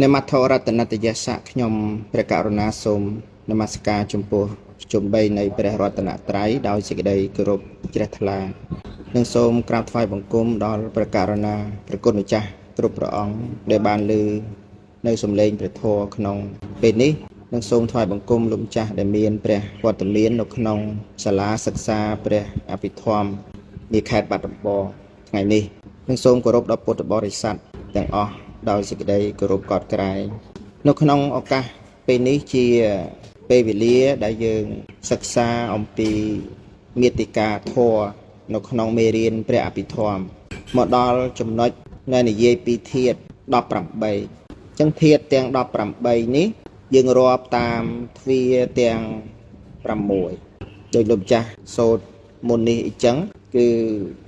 នមត្ថរតនតយសៈខ្ញុំព្រះករុណាសូមនមស្ការចំពោះជុំបីនៃព្រះរតនត្រ័យដោយសេចក្តីគោរពជ្រះថ្លានិងសូមក្រាបថ្វាយបង្គំដល់ព្រះករុណាព្រះគុណម្ចាស់គ្រប់ព្រះអង្គដែលបានលើនៅសំឡេងព្រះធម៌ក្នុងពេលនេះនិងសូមថ្វាយបង្គំលោកម្ចាស់ដែលមានព្រះវត្តមាននៅក្នុងសាលាសិក្សាព្រះអភិធម្មនាខេត្តបាត់ដំបងថ្ងៃនេះនិងសូមគោរពដល់ពុទ្ធបរិស័ទទាំងអស់ដោយសេចក្តីគោរពកោតក្រែងនៅក្នុងឱកាសពេលនេះជាពេលវេលាដែលយើងសិក្សាអំពីមាតិកាធម៌នៅក្នុងមេរៀនព្រះអភិធម្មមកដល់ចំណុចដែលនិយាយពីធាតុ18អញ្ចឹងធាតុទាំង18នេះយើងរាប់តាមទ្វារទាំង6ដោយលោកម្ចាស់សូត្រមុននេះអញ្ចឹងគឺ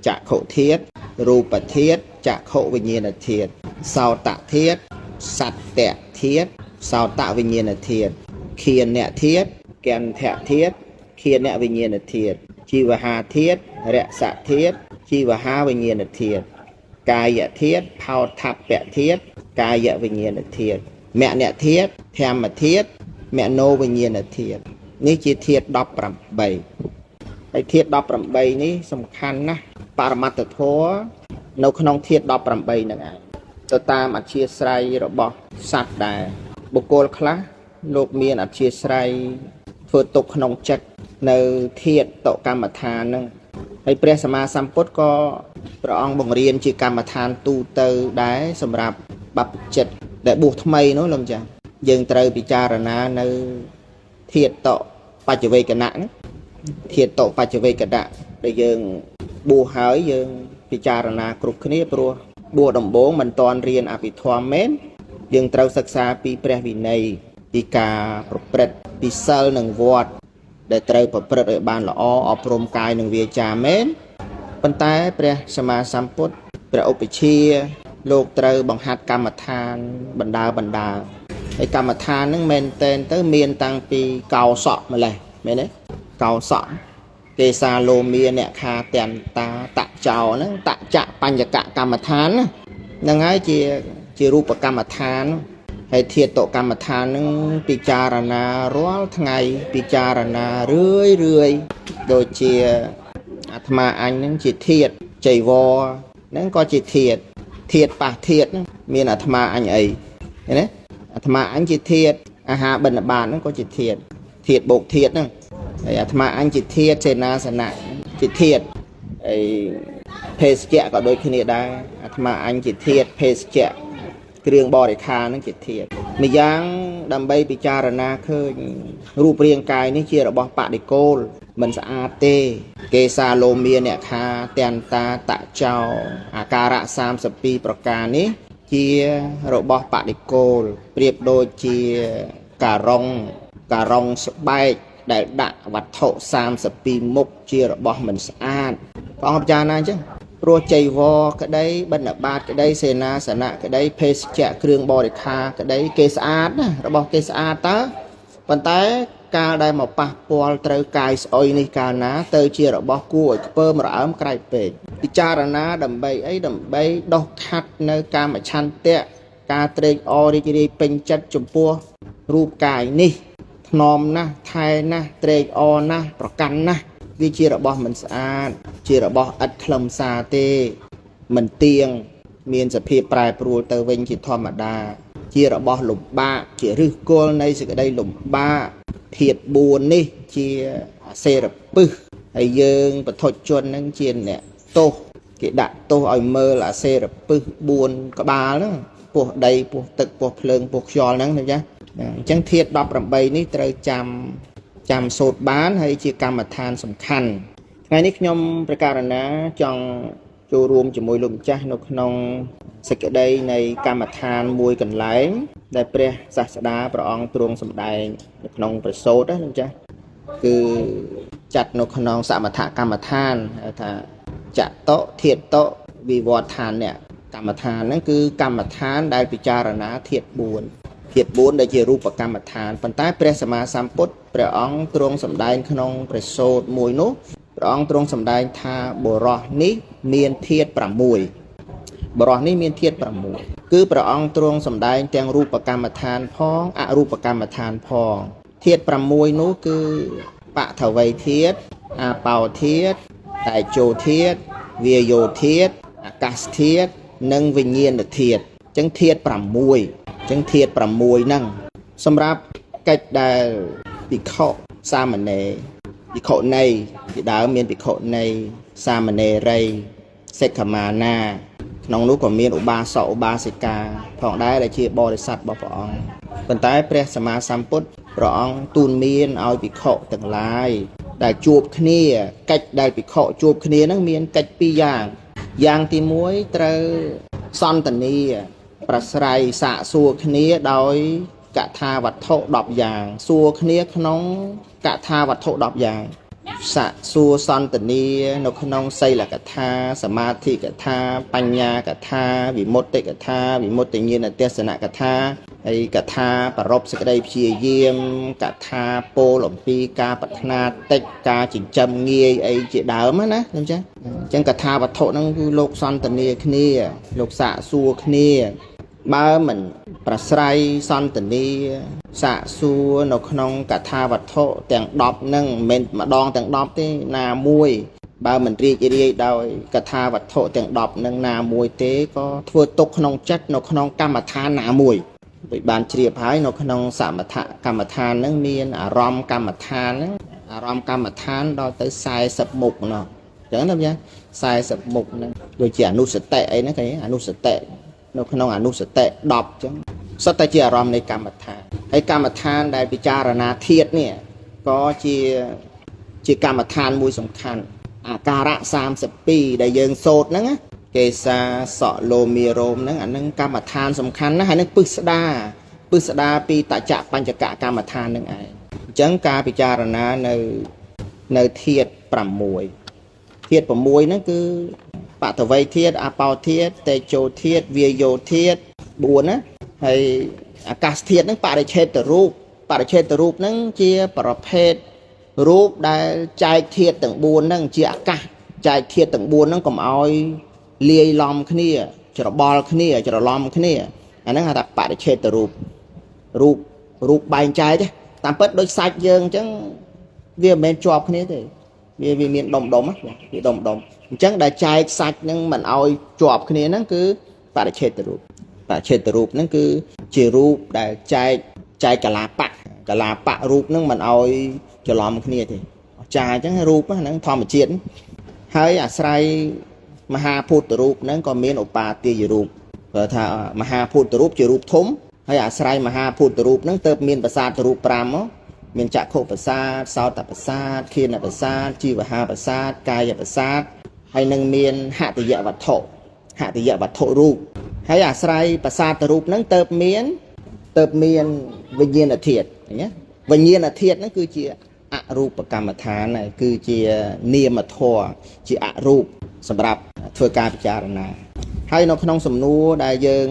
ចក្ខុធាតុរូបធាតុចក្ខុវិញ្ញាណធាតុសោតធាតុសត្វធាតុសោតវិញ្ញាណធាតុឃានធាតុគន្ធធាតុឃានវិញ្ញាណធាតុជីវហាធាតុរសធាតុជីវហាវិញ្ញាណធាតុកាយធាតុផោថពធាតុកាយវិញ្ញាណធាតុមនធាតុធម្មធាតុមโนវិញ្ញាណធាតុនេះជាធាតុ18ហើយធាតុ18នេះសំខាន់ណាស់បរមត្តធម៌នៅក្នុងធាតុ18ហ្នឹងឯងទៅតាមអធិស្រ័យរបស់សត្វដែរបុគ្គលខ្លះលោកមានអធិស្រ័យធ្វើទុកក្នុងចិត្តនៅធាតុតកម្មដ្ឋានហ្នឹងហើយព្រះសម្មាសម្ពុទ្ធក៏ព្រះអង្គបង្រៀនជាកម្មដ្ឋានទូទៅដែរសម្រាប់បព្វជិតដែលបួសថ្មីនោះលោកចាស់យើងត្រូវពិចារណានៅធាតុតបច្ចវេកណៈហ្នឹងធាតុតបច្ចវេកណៈដែលយើងបួសហើយយើងពិចារណាគ្រប់គ្នាព្រោះបួសដំបូងមិនទាន់រៀនអភិធម្មមែនយើងត្រូវសិក្សាពីព្រះវិន័យពីការប្រព្រឹត្តពីសិលនិងវត្តដែលត្រូវប្រព្រឹត្តឲ្យបានល្អអប់រំកាយនិងវាចាមែនប៉ុន្តែព្រះសម្មាសម្ពុទ្ធព្រះឧបជាលោកត្រូវបង្ហាត់កម្មដ្ឋានបណ្ដើបណ្ដើហើយកម្មដ្ឋានហ្នឹងមែនតែនទៅមានតាំងពីកោសក់ម្លេះមែនទេកោសក់គេសាលោមាអ្នកខាទាំងតាតចោហ្នឹងតចៈបញ្ញកកម្មដ្ឋានហ្នឹងហើយជារូបកម្មដ្ឋានហើយធាតុកម្មដ្ឋានហ្នឹងពិចារណារាល់ថ្ងៃពិចារណារឿយរឿយដូចជាអាត្មាអញហ្នឹងជាធាតុចីវរហ្នឹងក៏ជាធាតុធាតុប៉ះធាតុហ្នឹងមានអាត្មាអញអីឃើញទេអាត្មាអញជាធាតុអាហារបិណ្ឌបាតហ្នឹងក៏ជាធាតុធាតុបូកធាតុហ្នឹងហើយអាត្មាអញជាធាតុសេនាសនៈជាធាតុហើយភេសជ្ជៈក៏ដូចគ្នាដែរអាត្មាអញជាធាតុភេសជ្ជៈគ្រឿងបរិខាហ្នឹងជាធាតុម្យ៉ាងដើម្បីពិចារណាឃើញរូបរាងកាយនេះជារបស់បដិគោលមិនស្អាតទេគេសាលោមាអ្នកខាទាំងតាតចោអាការៈ32ប្រការនេះជារបស់បដិគោលប្រៀបដូចជាការ៉ុងស្បែកដែលដាក់វត្ថុ32មុខជារបស់មិនស្អាតព្រះអង្គពិចារណាអញ្ចឹងព្រោះចីវរក្តីបិណ្ឌបាតក្តីសេនាសនៈក្តីភេសជ្ជៈគ្រឿងបរិខាក្តីគេស្អាតណារបស់គេស្អាតតើប៉ុន្តែកាលដែលមកប៉ះពាល់ត្រូវកាយស្អុយនេះកាលណាទៅជារបស់គួរឲ្យខ្ពើមរអើមក្រៃពេកពិចារណាដើម្បីអីដើម្បីដោះខាត់នៅកាមឆន្ទៈការត្រេកអររីករាយពេញចិត្តចំពោះរូបកាយនេះថ្នមណាស់ថែណាស់ត្រេកអរណាស់ប្រកាន់ណាស់វាជារបស់មិនស្អាតជារបស់ឥតខ្លឹមសារទេមិនទៀងមានសភាពប្រែប្រួលទៅវិញជាធម្មតាជារបស់លំបាកជាឫសគល់នៃសេចក្តីលំបាកធាតុ4នេះជាអសេរពឹសហើយយើងបឋិជននឹងជាអ្នកទោសគេដាក់ទោសឲ្យមើលអសេរពឹស4ក្បាលហ្នឹងពោះដីពោះទឹកពោះភ្លើងពោះខ្យល់ហ្នឹងណាចាអញ្ចឹងធាតុ18នេះត្រូវចាំសូត្របានហើយជាកម្មដ្ឋានសំខាន់ថ្ងៃនេះខ្ញុំព្រះករុណាចង់ចូលរួមជាមួយលោកម្ចាស់នៅក្នុងសេចក្តីនៃកម្មដ្ឋានមួយកន្លែងដែលព្រះសាស្តាព្រះអង្គទ្រង់សម្ដែងនៅក្នុងព្រះសូត្រណាលោកម្ចាស់គឺចាត់នៅក្នុងសមថកម្មដ្ឋានហៅថាចតុធាតុវិវត្តឋានៈកម្មដ្ឋានហ្នឹងគឺកម្មដ្ឋានដែលពិចារណាធាតុ4ធាតុ4ដែលជារូបកម្មដ្ឋានប៉ុន្តែព្រះសម្មាសម្ពុទ្ធព្រះអង្គទ្រង់សម្ដែងក្នុងព្រះសូត្រមួយនោះព្រះអង្គទ្រង់សម្ដែងថាបុរសនេះមានធាតុ6 បរោះនេះមានធាតុ6គឺព្រះអង្គទ្រង់សម្ដែងទាំងរូបកម្មដ្ឋានផងអរូបកម្មដ្ឋានផងធាតុ6នោះគឺបថវីធាតុអាបោធាតុតេជោធាតុវាយោធាតុអាកាសធាតុនិងវិញ្ញាណធាតុអញ្ចឹងធាតុ6អញ្ចឹងធាតុ6ហ្នឹងសម្រាប់កិច្ចដែលភិក្ខុសាមណេរភិក្ខុនីពីដើមមានភិក្ខុនីសាមណេរីសិក្ខាមាណាក្នុងនោះក៏មានឧបាសកឧបាសិកាផងដែរដែលជាបរិស័ទរបស់ព្រះអង្គប៉ុន្តែព្រះសម្មាសម្ពុទ្ធព្រះអង្គទូនមានឲ្យភិក្ខុទាំងឡាយដែលជួបគ្នាកិច្ចដែលភិក្ខុជួបគ្នានឹងមានកិច្ចពីរយ៉ាងយ៉ាងទី1ត្រូវសន្តានាប្រស្រ័យសាកសួរគ្នាដោយកថាវត្ថុ10យ៉ាងសួរគ្នាក្នុងកថាវត្ថុ10យ៉ាងសាកសួរសន្តានានៅក្នុងសីលកថាសមាធិកថាបញ្ញាកថាវិមុតតិកថាវិមុតតិញ្ញាណទស្សនកថាហើយកថាប្រពសេចក្តីព្យាយាមកថាពោលអំពីការប្រាថ្នាតិចការចិញ្ចឹមងាយអីជាដើមណាខ្ញុំចាអញ្ចឹងកថាវត្ថុហ្នឹងគឺលោកសន្តានាគ្នាលោកសាកសួរគ្នាបើមិនប្រស្រ័យសន្តានាសាកសួរនៅក្នុងកថាវត្ថុទាំង10ហ្នឹងមិនមែនម្ដងទាំង10ទេណាមួយបើមិនរីករាយដោយកថាវត្ថុទាំង10ហ្នឹងណាមួយទេក៏ធ្វើទុកក្នុងចិត្តនៅក្នុងកម្មដ្ឋានណាមួយដូចបានជ្រាបហើយនៅក្នុងសមថកម្មដ្ឋានហ្នឹងមានអារម្មណ៍កម្មដ្ឋានហ្នឹងអារម្មណ៍កម្មដ្ឋានដល់ទៅ40មុខណោះអញ្ចឹងណាဗျា40មុខហ្នឹងដូចជាអនុសតិអីហ្នឹងគេអនុសតិនៅក្នុងអនុសតិ10អញ្ចឹងសុទ្ធតែជាអារម្មណ៍នៃកម្មដ្ឋានហើយកម្មដ្ឋានដែលពិចារណាធាតុនេះក៏ជាកម្មដ្ឋានមួយសំខាន់អាការៈ32ដែលយើងសូត្រហ្នឹងណាកេសាសក់លោមារោមហ្នឹងអាហ្នឹងកម្មដ្ឋានសំខាន់ណាស់ហើយនឹងពឹស្ដាពឹស្ដាពីតចៈបញ្ចកកម្មដ្ឋានហ្នឹងឯងអញ្ចឹងការពិចារណានៅធាតុ6ធាតុ6ហ្នឹងគឺបតវ័យធាតុអបោធាតុតេជោធាតុវាយោធាតុ4ណាហើយអាកាសធាតុហ្នឹងបរិឆេទរូបបរិឆេទរូបហ្នឹងជាប្រភេទរូបដែលចែកធាតុទាំង4ហ្នឹងជាអាកាសចែកធាតុទាំង4ហ្នឹងកុំឲ្យលាយឡំគ្នាច្របល់គ្នាច្រឡំគ្នាអាហ្នឹងហៅថាបរិឆេទរូបរូបរូបបែងចែកតាមពិតដូចសាច់យើងអញ្ចឹងវាមិនមែនជាប់គ្នាទេវាមានដុំដុំវាដុំដុំអញ្ចឹងដែលចែកសាច់ហ្នឹងមិនឲ្យជាប់គ្នាហ្នឹងគឺបរិឆេទរូបបរិឆេទរូបហ្នឹងគឺជារូបដែលចែកកលាបៈកលាបៈរូបហ្នឹងមិនឲ្យច្រឡំគ្នាទេអស្ចារ្យអញ្ចឹងរូបហ្នឹងធម្មជាតិហើយអាស្រ័យមហាភូតរូបហ្នឹងក៏មានឧបាទាយរូបព្រោះថាមហាភូតរូបជារូបធំហើយអាស្រ័យមហាភូតរូបហ្នឹងទៅមានប្រាសាទរូប5មកមានចក្ខុប្រាសាទសោតប្រាសាទខៀនប្រាសាទជីវហាប្រាសាទកាយប្រាសាទហើយនឹងមានហតយវត្ថុហតយវត្ថុរូបហើយអាស្រ័យប្រាសាទរូបហ្នឹងទៅមានវិញ្ញាណធាតុឃើញទេវិញ្ញាណធាតុហ្នឹងគឺជាអរូបកម្មដ្ឋានហើយគឺជានាមធម៌ជាអរូបសម្រាប់ធ្វើការពិចារណាហើយនៅក្នុងសំណួរដែលយើង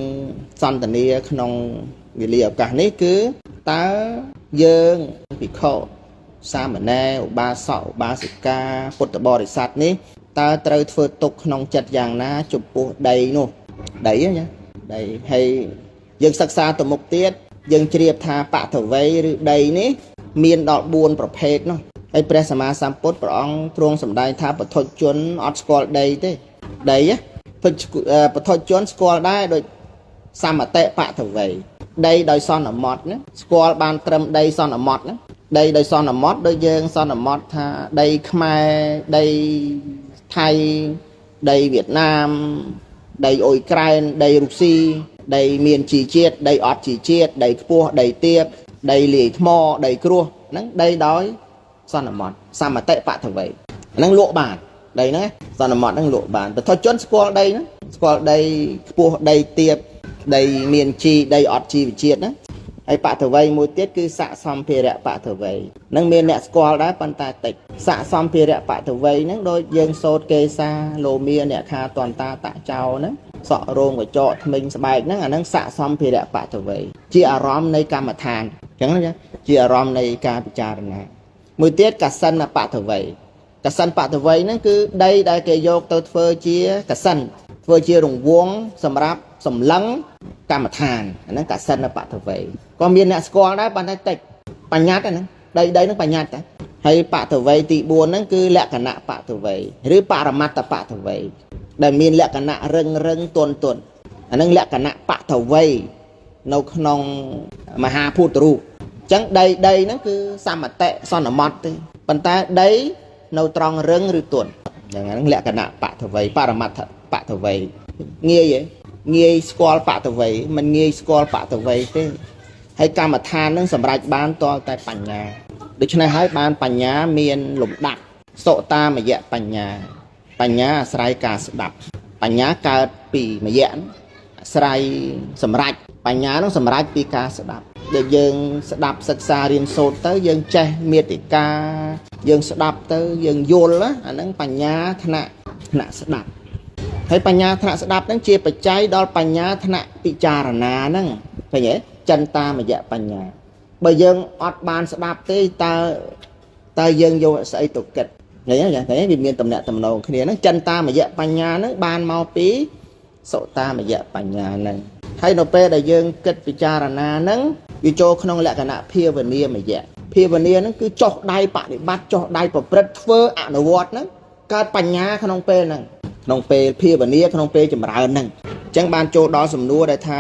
សន្ទនាក្នុងវេលាឱកាសនេះគឺតើយើងភិក្ខុសាមណេរឧបាសកឧបាសិកាពុទ្ធបរិស័ទនេះតើត្រូវធ្វើទុកក្នុងចិត្តយ៉ាងណាចំពោះដីនោះដីណាដីហើយយើងសិក្សាទៅមុខទៀតយើងជ្រាបថាបថវីឬដីនេះមានដល់4ប្រភេទនោះហើយព្រះសម្មាសម្ពុទ្ធព្រះអង្គទ្រង់សម្ដែងថាបថុជនអត់ស្គាល់ដីទេដីបថុជនស្គាល់ដែរដូចសមតិបថវីដីដោយសន្មត់ណាស្គាល់បានត្រឹមដីសន្មត់ណាដីដោយសន្មត់ដូចយើងសន្មត់ថាដីខ្មែរដីថៃដីវៀតណាមដីអ៊ុយក្រែនដីរុស្ស៊ីដីមានជីជាតិដីអត់ជីជាតិដីខ្ពស់ដីទាបដីលាយថ្មដីគ្រោះហ្នឹងដីដោយសន្មត់សមតិបថវីហ្នឹងលក់បានដីហ្នឹងសន្មត់ហ្នឹងលក់បានបថុជនស្គាល់ដីហ្នឹងស្គាល់ដីខ្ពស់ដីទាបដីមានជីដីអត់ជីវជាតិណាហើយបថវីមួយទៀតគឺស័កសម្ភារៈបថវីនឹងមានអ្នកស្គាល់ដែរប៉ុន្តែតិចស័កសម្ភារៈបថវីហ្នឹងដូចយើងសូត្រកេសាលោមាអ្នកខាតន្តាតចោហ្នឹងសក់រោងកញ្ចក់ថ្មិញស្បែកហ្នឹងអាហ្នឹងស័កសម្ភារៈបថវីជាអារម្មណ៍នៃកម្មដ្ឋានអញ្ចឹងណាជាអារម្មណ៍នៃការពិចារណាមួយទៀតកសិនបថវីកសិនបថវីហ្នឹងគឺដីដែលគេយកទៅធ្វើជាកសិនធ្វើ ធ្វើជារង្វង់សម្រាប់សម្លឹងកម្មដ្ឋានអាហ្នឹងកសិនបតវ័យក៏មានអ្នកស្គាល់ដែរប៉ុន្តែតិចបញ្ញត្តិហ្នឹងដីដីហ្នឹងបញ្ញត្តិតែហើយបតវ័យទី4ហ្នឹងគឺលក្ខណៈបតវ័យឬបរមត្តបតវ័យដែលមានលក្ខណៈរឹងរឹងទន់ទន់អាហ្នឹងលក្ខណៈបតវ័យនៅក្នុងមហាភូតរូបអញ្ចឹងដីដីហ្នឹងគឺសមតិសន្មត់ទេប៉ុន្តែដីនៅត្រង់រឹងឬទន់ហ្នឹងលក្ខណៈបតវ័យបរមត្តបតវ័យងាយហ៎ងាយស្គាល់បតវ័យមិនងាយស្គាល់បតវ័យទេហើយកម្មដ្ឋាននឹងសម្រេចបានតលតែបញ្ញាដូច្នេះហើយបានបញ្ញាមានលំដាប់សុតាមយៈបញ្ញាបញ្ញាអាស្រ័យការស្ដាប់បញ្ញាកើតពីមយៈអាស្រ័យសម្រេចបញ្ញានឹងសម្រេចពីការស្ដាប់ដែលយើងស្ដាប់សិក្សារៀនសូត្រទៅយើងចេះមេតិកាយើងស្ដាប់ទៅយើងយល់អាហ្នឹងបញ្ញាថ្នាក់ថ្នាក់ស្ដាប់ហើយបញ្ញាថ្នាក់ស្ដាប់ហ្នឹងជាបច្ច័យដល់បញ្ញាថ្នាក់ពិចារណាហ្នឹងឃើញទេចិន្តាមយៈបញ្ញាបើយើងអត់បានស្ដាប់ទេតើតើយើងយកស្អីទៅគិតឃើញទេឃើញវាមានតំណាក់តំណងគ្នាហ្នឹងចិន្តាមយៈបញ្ញាហ្នឹងបានមកពីសុតាមយៈបញ្ញាហ្នឹងហើយនៅពេលដែលយើងគិតពិចារណាហ្នឹងវាចូលក្នុងលក្ខណៈភាវនាមយៈភាវនាហ្នឹងគឺចុះដៃបដិបត្តិចុះដៃប្រព្រឹត្តធ្វើអនុវត្តហ្នឹងកើតបញ្ញាក្នុងពេលហ្នឹងក្នុងពេលភាវនាក្នុងពេលចម្រើនហ្នឹងអញ្ចឹងបានចូលដល់សំណួរដែលថា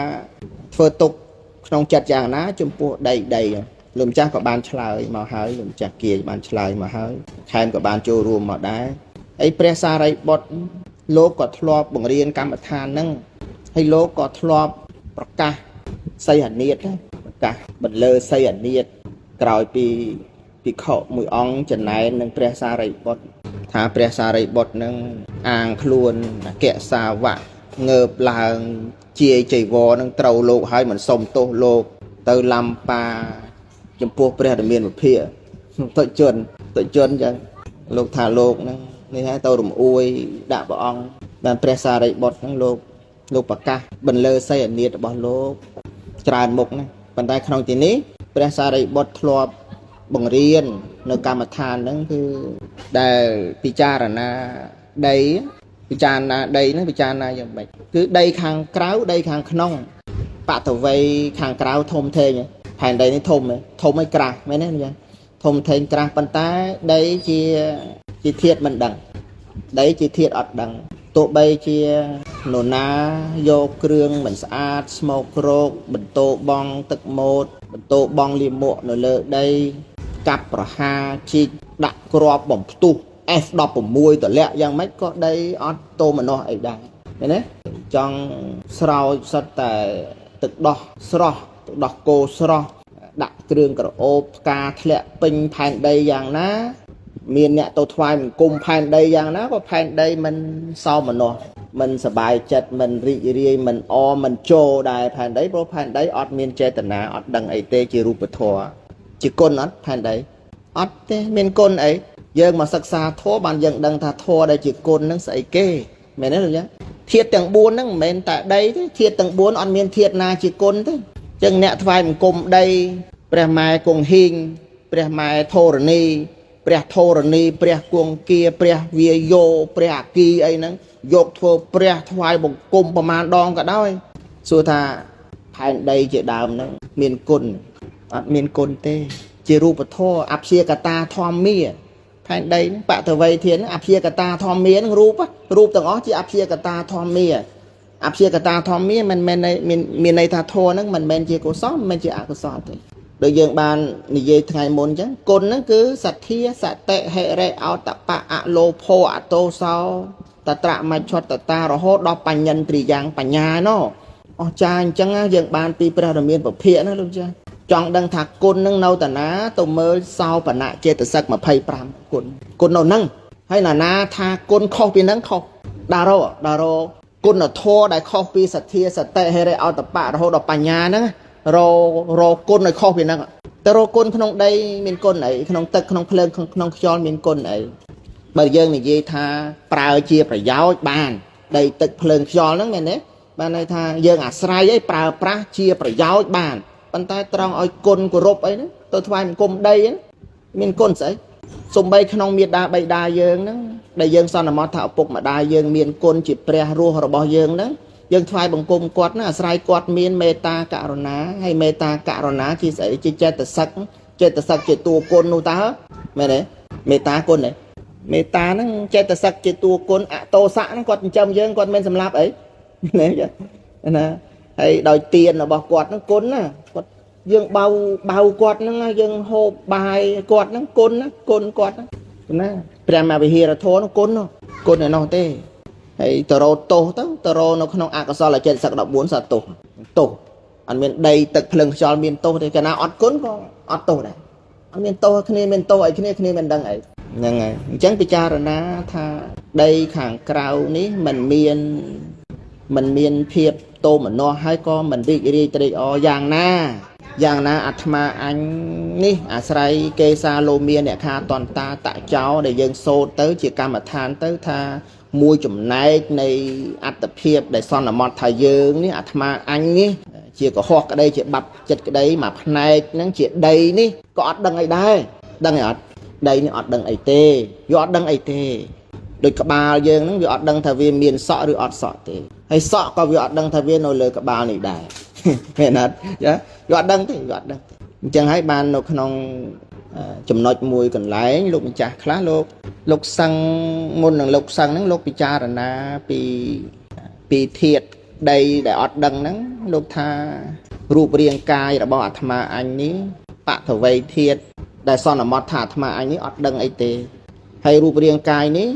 ធ្វើទុកក្នុងចិត្តយ៉ាងណាចំពោះដីដីលោកម្ចាស់ក៏បានឆ្លើយមកហើយលោកម្ចាស់គាបានឆ្លើយមកហើយខែមក៏បានចូលរួមមកដែរហើយព្រះសារីបុត្រលោកក៏ធ្លាប់បង្រៀនកម្មដ្ឋានហ្នឹងហើយលោកក៏ធ្លាប់ប្រកាសសីហនាតប្រកាសបន្លឺសីហនាតក្រោយពីភិក្ខុមួយអង្គចំណែននឹងព្រះសារីបុត្រថាព្រះសារីបុត្រនឹងអាងខ្លួនអគ្គសាវកងើបឡើងជាចីវរនឹងត្រូវលោកហើយមិនសុំទោសលោកទៅឡំប៉ាចំពោះព្រះរាមាវិភាតុជនតុជនអញ្ចឹងលោកថាលោកហ្នឹងនេះហើយទៅរំអួយដាក់ព្រះអង្គបានព្រះសារីបុត្រហ្នឹងលោកលោកប្រកាសបន្លឺសីហនាតរបស់លោកច្រើនមុខណាប៉ុន្តែក្នុងទីនេះព្រះសារីបុត្រធ្លាប់បង្រៀននៅកម្មដ្ឋានហ្នឹងគឺដែលពិចារណាដីពិចារណាដីហ្នឹងពិចារណាយ៉ាងម៉េចគឺដីខាងក្រៅដីខាងក្នុងបតវ័យខាងក្រៅធំធេងផែនដីនេះធំធំឲ្យក្រាស់មែនទេអញ្ចឹងធំធេងក្រាស់ប៉ុន្តែដីជាជាធាតមិនដឹងដីជាធាតអត់ដឹងទោះបីជានរណាយកគ្រឿងមិនស្អាតស្មោកគ្រោកបន្ទោបងទឹកម៉ូតបន្ទោបងលាមកនៅលើដីកាប់ប្រហារជីកដាក់គ្រាប់បំផ្ទុះ F16 តម្លាក់យ៉ាងម៉េចក៏ដីអត់ទោមនោះអីដែរឃើញទេចង់ស្រោចសុទ្ធតែទឹកដោះស្រស់ទឹកដោះគោស្រស់ដាក់គ្រឿងក្រអូបផ្កាធ្លាក់ពេញផែនដីយ៉ាងណាមានអ្នកទៅថ្វាយបង្គំផែនដីយ៉ាងណាក៏ផែនដីមិនសោមនស្សមិនសบายចិត្តមិនរីករាយមិនអមិនចូលដែរផែនដីព្រោះផែនដីអត់មានចេតនាអត់ដឹងអីទេជារូបធម៌ជាគុណអត់ផែនដីអត់ទេមានគុណអីយើងមកសិក្សាធម៌បានយើងដឹងថាធម៌ដែលជាគុណហ្នឹងស្អីគេមែនទេលោកចាធាតុទាំង4ហ្នឹងមិនមែនតែដីទេធាតុទាំង4អត់មានធាតុណាជាគុណទេអញ្ចឹងអ្នកថ្វាយបង្គំដីព្រះម៉ែគង្ហីងព្រះម៉ែធរណីព្រះធរណីព្រះគង្គាព្រះវាយោព្រះអគីអីហ្នឹងយកធ្វើព្រះថ្វាយបង្គំប្រមាណដងក៏ដោយសួរថាផែនដីជាដើមហ្នឹងមានគុណអត់មានគុណទេជារូបធម៌អព្យាកតាធម្មាផែនដីហ្នឹងបតវ័យធានអព្យាកតាធម្មាហ្នឹងរូបរូបទាំងអស់ជាអព្យាកតាធម្មាអព្យាកតាធម្មាមិនមែនមានន័យថាធម៌ហ្នឹងមិនមែនជាកុសលមិនមែនជាអកុសលទេដូចយើងបាននិយាយថ្ងៃមុនអញ្ចឹងគុណហ្នឹងគឺសទ្ធាសតិហិរិអោតបៈអលោភោអតោសោតត្រមច្ឆតតារហូតដល់បញ្ញន្ទ្រិយ៉ាងបញ្ញាណោអស្ចារ្យអញ្ចឹងយើងបានពីព្រះរាមាពភាកណាលោកចាចង់ដឹងថាគុណនឹងនៅតាណាទៅមើលសោបនៈចេតសិក25គុណគុណនៅហ្នឹងហើយណានាថាគុណខុសពីហ្នឹងខុសដារោដារោគុណធម៌ដែលខុសពីសទ្ធាសតិហិរិអោតបៈរហូតដល់បញ្ញាហ្នឹងររគុណឲ្យខុសពីហ្នឹងទៅរគុណក្នុងដីមានគុណអីក្នុងទឹកក្នុងភ្លើងក្នុងខ្យល់មានគុណអីបើយើងនិយាយថាប្រើជាប្រយោជន៍បានដីទឹកភ្លើងខ្យល់ហ្នឹងមែនទេបានន័យថាយើងអាស្រ័យឲ្យប្រើប្រាស់ជាប្រយោជន៍បានប៉ុន្តែត្រង់ឲ្យគុណគោរពអីហ្នឹងទៅថ្វាយបង្គំដីហ្នឹងមានគុណស្អី សំបីក្នុងមេដាបៃតាយើងហ្នឹងដែលយើងសន្មត់ថាឪពុកម្ដាយយើងមានគុណជាព្រះរស់របស់យើងហ្នឹងយើងថ្វាយបង្គំគាត់ណាអាស្រ័យគាត់មានមេត្តាករុណាហើយមេត្តាករុណាជាស្អីជាចេតសិកចេតសិកជាតួគុណនោះតើមែនទេមេត្តាគុណទេមេត្តាហ្នឹងចេតសិកជាតួគុណអតោសៈហ្នឹងគាត់ចិញ្ចឹមយើងគាត់មិនសម្លាប់អីណាណាហើយដោយទានរបស់គាត់ហ្នឹងគុណណាគាត់យើងបៅបៅគាត់ហ្នឹងយើងហូបបាយគាត់ហ្នឹងគុណណាគុណគាត់ណាព្រះមហាវិហារធម៌ហ្នឹងគុណគុណឯនោះទេហើយតរោទោសទៅតរោនៅក្នុងអកុសលចេតសិក14សត្វទោសទោសអត់មានដីទឹកភ្លើងខ្យល់មានទោសទេកាលណាអត់គុណក៏អត់ទោសដែរអត់មានទោសគ្នាមានទោសអីគ្នាគ្នាមិនដឹងអីហ្នឹងហើយអញ្ចឹងពិចារណាថាដីខាងក្រៅនេះមិនមានភាពទោមនស្សហើយក៏មិនរីករាយត្រេកអរយ៉ាងណាយ៉ាងណាអាត្មាអញនេះអាស្រ័យកេសាលោមាអ្នកខាតន្តាតចោដែលយើងសូត្រទៅជាកម្មដ្ឋានទៅថាមួយចំណែកនៃអត្តភាពដែលសន្មត់ថាយើងនេះអាត្មាអញនេះជាកុហកក្តីជាបាប់ចិត្តក្តីមួយផ្នែកហ្នឹងជាដីនេះក៏អត់ដឹងអីដែរដឹងអីអត់ដីនេះអត់ដឹងអីទេវាអត់ដឹងអីទេដូចក្បាលយើងហ្នឹងវាអត់ដឹងថាវាមានសក់ឬអត់សក់ទេហើយសក់ក៏វាអត់ដឹងថាវានៅលើក្បាលនេះដែរមែនអត់ចាវាអត់ដឹងទេវាអត់ដឹងទេអញ្ចឹងហើយបាននៅក្នុងចំណុចមួយកន្លែងលោកម្ចាស់ខ្លះលោកសឹងមុននឹងលោកសឹងហ្នឹងលោកពិចារណាពីធាតុដីដែលអត់ដឹងហ្នឹងលោកថារូបរាងកាយរបស់អាត្មាអញនេះបថវីធាតុដែលសន្មត់ថាអាត្មាអញនេះអត់ដឹងអីទេហើយរូបរាងកាយនេះ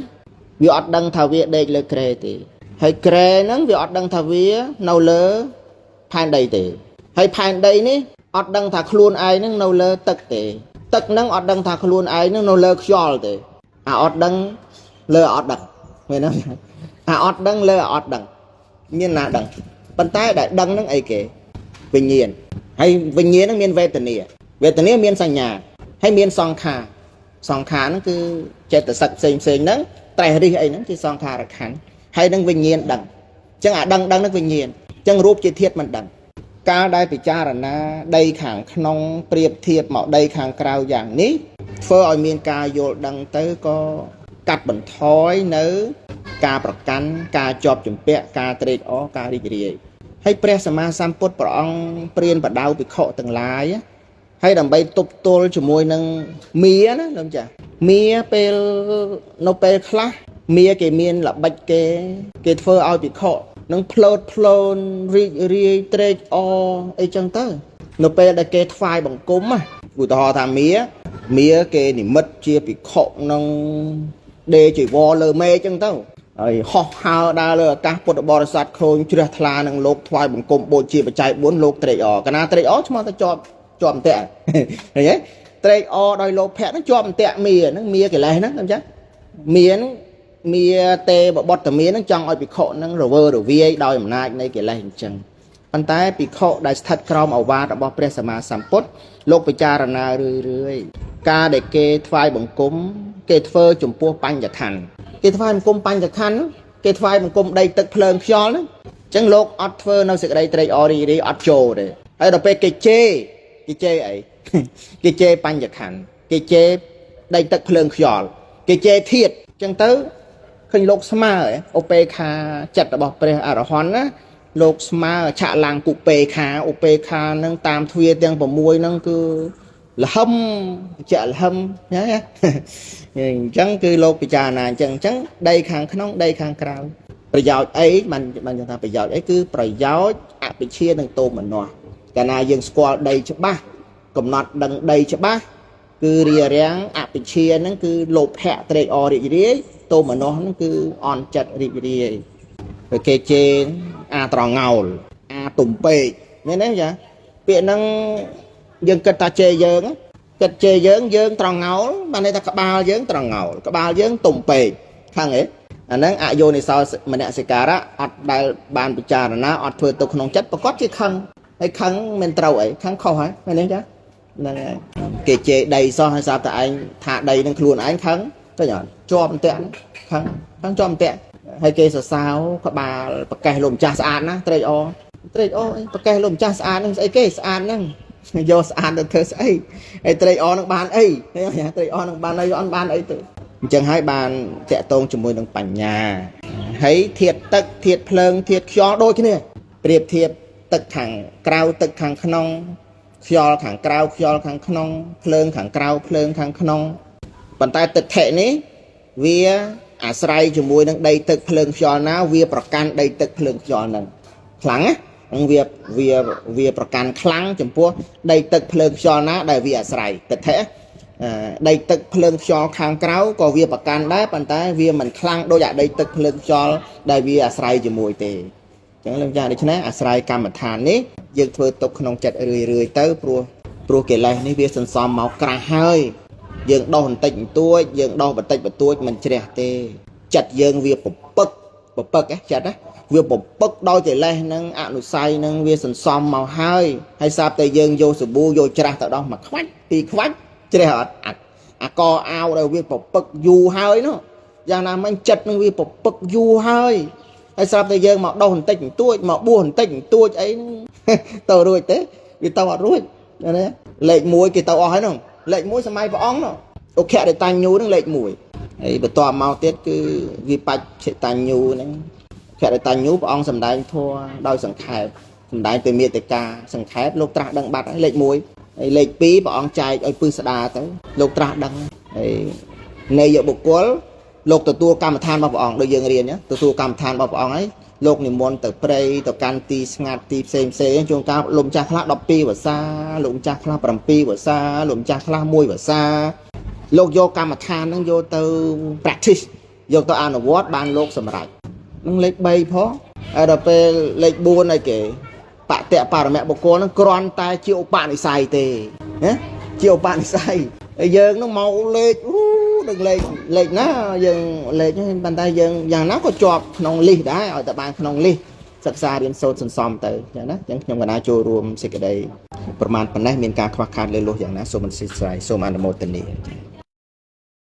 វាអត់ដឹងថាវាដេកលើគ្រែទេហើយគ្រែហ្នឹងវាអត់ដឹងថាវានៅលើផែនដីទេហើយផែនដីនេះអត់ដឹងថាខ្លួនឯងហ្នឹងនៅលើទឹកទេទឹកហ្នឹងអត់ដឹងថាខ្លួនឯងហ្នឹងនៅលើខ្យល់ទេអាអត់ដឹងលើអត់ដឹងមែនទេអាអត់ដឹងលើអត់ដឹងមានណាដឹងប៉ុន្តែដែលដឹងហ្នឹងអីគេវិញ្ញាណហើយវិញ្ញាណហ្នឹងមានវេទនាវេទនាមានសញ្ញាហើយមានសង្ខារសង្ខារហ្នឹងគឺចេតសិកផ្សេងផ្សេងហ្នឹងត្រេះរិះអីហ្នឹងជាសង្ខារខណ្ឌហើយនឹងវិញ្ញាណដឹងអញ្ចឹងអាដឹងដឹងហ្នឹងវិញ្ញាណអញ្ចឹងរូបជាធាតុមិនដឹងកាលដែលពិចារណាដីខាងក្នុងប្រៀបធៀបមកដីខាងក្រៅយ៉ាងនេះធ្វើឲ្យមានការយល់ដឹងទៅក៏កាត់បន្ថយនៅការប្រកាន់ការជាប់ជំពាក់ការត្រេកអរការរីករាយហើយព្រះសម្មាសម្ពុទ្ធព្រះអង្គព្រានបដៅភិក្ខុទាំងឡាយហើយដើម្បីទប់ទល់ជាមួយនឹងមាណាលោកចាមាពេលនៅពេលខ្លះមាគេមានល្បិចគេធ្វើឲ្យភិក្ខុនឹងផ្លោតផ្លូនរីករាយត្រេកអរអីចឹងទៅនៅពេលដែលគេថ្វាយបង្គំឧទាហរណ៍ថាមាគេនិមិត្តជាភិក្ខុនឹងដេកជីវរលើមេឃចឹងទៅហើយហោះហើរដើរលើអាកាសពុទ្ធបរិស័ទឃើញជ្រះថ្លានឹងលោកថ្វាយបង្គំបូជាបច្ច័យ4លោកត្រេកអរកាលណាត្រេកអរឆ្មោះទៅជាប់អន្ទាក់ឃើញទេត្រេកអរដោយលោភៈហ្នឹងជាប់អន្ទាក់មាហ្នឹងមាកិលេសហ្នឹងអញ្ចឹងមាហ្នឹងមាទេបបុត្តមាហ្នឹងចង់ឲ្យភិក្ខុហ្នឹងរវើរវាយដោយអំណាចនៃកិលេសអញ្ចឹងប៉ុន្តែភិក្ខុដែលស្ថិតក្រោមឱវាទរបស់ព្រះសម្មាសម្ពុទ្ធលោកពិចារណារឿយរឿយការដែលគេថ្វាយបង្គំគេធ្វើចំពោះបញ្ញខណ្ឌគេថ្វាយបង្គំបញ្ញខណ្ឌគេថ្វាយបង្គំដីទឹកភ្លើងខ្យល់ហ្នឹងអញ្ចឹងលោកអត់ធ្វើនៅសេចក្តីត្រេកអររីករាយអត់ចូលទេហើយដល់ពេលគេជេរគេជេរអីគេជេរបញ្ញខណ្ឌគេជេរដីទឹកភ្លើងខ្យល់គេជេរធាតុអញ្ចឹងទៅឃើញលោកស្មើឧបេខាចិត្តរបស់ព្រះអរហន្តណាលោកស្មើឆាក់ឡាំងគុពេខាឧបេខានឹងតាមទ្វាទាំង6ហ្នឹងគឺលហឹមជាក់លហឹមណាអញ្ចឹងគឺលោកពិចារណាអញ្ចឹងអញ្ចឹងដីខាងក្នុងដីខាងក្រៅប្រយោជន៍អីបានថាប្រយោជន៍អីគឺប្រយោជន៍អភិជានិងទោមនស្សកាលណាយើងស្គាល់ដីច្បាស់កំណត់ដឹងដីច្បាស់គឺរារាំងអភិជាហ្នឹងគឺលោភៈត្រេកអររីករាយទោមនស្សហ្នឹងគឺអន់ចិត្តរីករាយទៅគេជេរអាត្រងោលអាទំពេកមែនទេចាពាក្យហ្នឹងយើងគិតថាជេរយើងគិតជេរយើងយើងត្រងោលបានន័យថាក្បាលយើងត្រងោលក្បាលយើងទំពេកខាងអីអាហ្នឹងអយោនិសោមនសិការៈអត់ដែលបានពិចារណាអត់ធ្វើទុកក្នុងចិត្តប្រកាសជាខឹងហើយខឹងមិនត្រូវអីខឹងខុសហើយមែនទេចាហ្នឹងហើយគេជេរដីសោះហើយស្រាប់តែឯងថាដីនឹងខ្លួនឯងខឹងឃើញអត់ជាប់អន្ទាក់ខឹងខឹងជាប់អន្ទាក់ហើយគេសរសើរក្បាលប្រកេះលោកម្ចាស់ស្អាតណាត្រេកអរត្រេកអរអីប្រកេះលោកម្ចាស់ស្អាតហ្នឹងស្អីគេស្អាតហ្នឹង យកស្អាតទៅធ្វើស្អីហើយត្រេកអរនឹងបានអីត្រេកអរនឹងបានអីអត់បានអីទេអញ្ចឹងហើយបានតកតងជាមួយនឹងបញ្ញាហើយធាតទឹកធាតភ្លើងធាតខ្យល់ដូចគ្នាប្រៀបធៀបទឹកខាងក្រៅទឹកខាងក្នុងខ្យល់ខាងក្រៅខ្យល់ខាងក្នុងភ្លើងខាងក្រៅភ្លើងខាងក្នុងប៉ុន្តែទិដ្ឋិនេះវាអាស្រ័យជាមួយនឹងដីទឹកភ្លើងខ្យល់ណាវាប្រកាន់ដីទឹកភ្លើងខ្យល់ហ្នឹងខ្លាំងណាវាវាវាប្រកាន់ខ្លាំងចំពោះដីទឹកភ្លើងខ្យល់ណាដែលវាអាស្រ័យទិដ្ឋិដីទឹកភ្លើងខ្យល់ខាងក្រៅក៏វាប្រកាន់ដែរប៉ុន្តែវាមិនខ្លាំងដូចអាដីទឹកភ្លើងខ្យល់ដែលវាអាស្រ័យជាមួយទេអញ្ចឹងលោកចាដូច្នេះអាស្រ័យកម្មដ្ឋាននេះយើងធ្វើទុកក្នុងចិត្តរឿយរឿយទៅព្រោះព្រោះកិលេសនេះវាសន្សំមកក្រាស់ហើយយើងដោះបន្តិចបន្តួចយើងដោះបន្តិចបន្តួចមិនជ្រះទេចិត្តយើងវាពពឹកពពឹកចិត្តណាវាពពឹកដោយកិលេសនឹងអនុស័យនឹងវាសន្សំមកហើយហើយស្រាប់តែយើងយកសាប៊ូយកច្រាស់ទៅដោះមួយខ្វាច់ពីរខ្វាច់ជ្រះអត់អាកអាវដែលវាពពឹកយូរហើយនោះយ៉ាងណាមិញចិត្តនឹងវាពពឹកយូរហើយហើយស្រាប់តែយើងមកដោះបន្តិចបន្តួចមកបួសបន្តិចបន្តួចអីហ្នឹងទៅរួចទេវាទៅអត់រួចណាលេខ1គេទៅអស់ហើយហ្នឹងលេខ1សម័យព្រះអង្គនោះឧខរិតញ្ញូហ្នឹងលេខ1ហើយបន្ទាប់មកទៀតគឺវិបច្ចតញ្ញូហ្នឹងខរិតញ្ញូព្រះអង្គសម្ដែងធម៌ដោយសង្ខេបសម្ដែងពីមេតិកាសង្ខេបលោកត្រាស់ដឹងបាត់ហើយលេខ1ហើយលេខ2ព្រះអង្គចែកឲ្យពឹស្ដាទៅលោកត្រាស់ដឹងហើយនៃយបុគ្គលលោកទទួលកម្មដ្ឋានរបស់ព្រះអង្គដូចយើងរៀនទទួលកម្មដ្ឋានរបស់ព្រះអង្គហើយលោកនិមន្តទៅព្រៃទៅកាន់ទីស្ងាត់ទីផ្សេងផ្សេងជួនកាលលោកម្ចាស់ខ្លះ12វស្សាលោកម្ចាស់ខ្លះ7វស្សាលោកម្ចាស់ខ្លះ1វស្សាលោកយកកម្មដ្ឋានហ្នឹងយកទៅ practice យកទៅអនុវត្តបានលោកសម្រេចនឹងលេខ3ផងហើយដល់ពេលលេខ4អីគេបតៈបរមៈបុគ្គលហ្នឹងគ្រាន់តែជាឧបនិស្ស័យទេណាជាឧបនិស្ស័យហើយយើងហ្នឹងមកលេខអូនឹងលេខលេខណាយើងលេខហ្នឹងប៉ុន្តែយើងយ៉ាងណាក៏ជាប់ក្នុងលិះដែរឲ្យតែបានក្នុងលិះសិក្សារៀនសូត្រសន្សំទៅចឹងណាអញ្ចឹងខ្ញុំកណាចូលរួមសេចក្តីប្រមាណប៉ុណ្ណេះមានការខ្វះខាតលើលោះយ៉ាងណាសូមអធិស្ឋានសូមអនុមោទនា។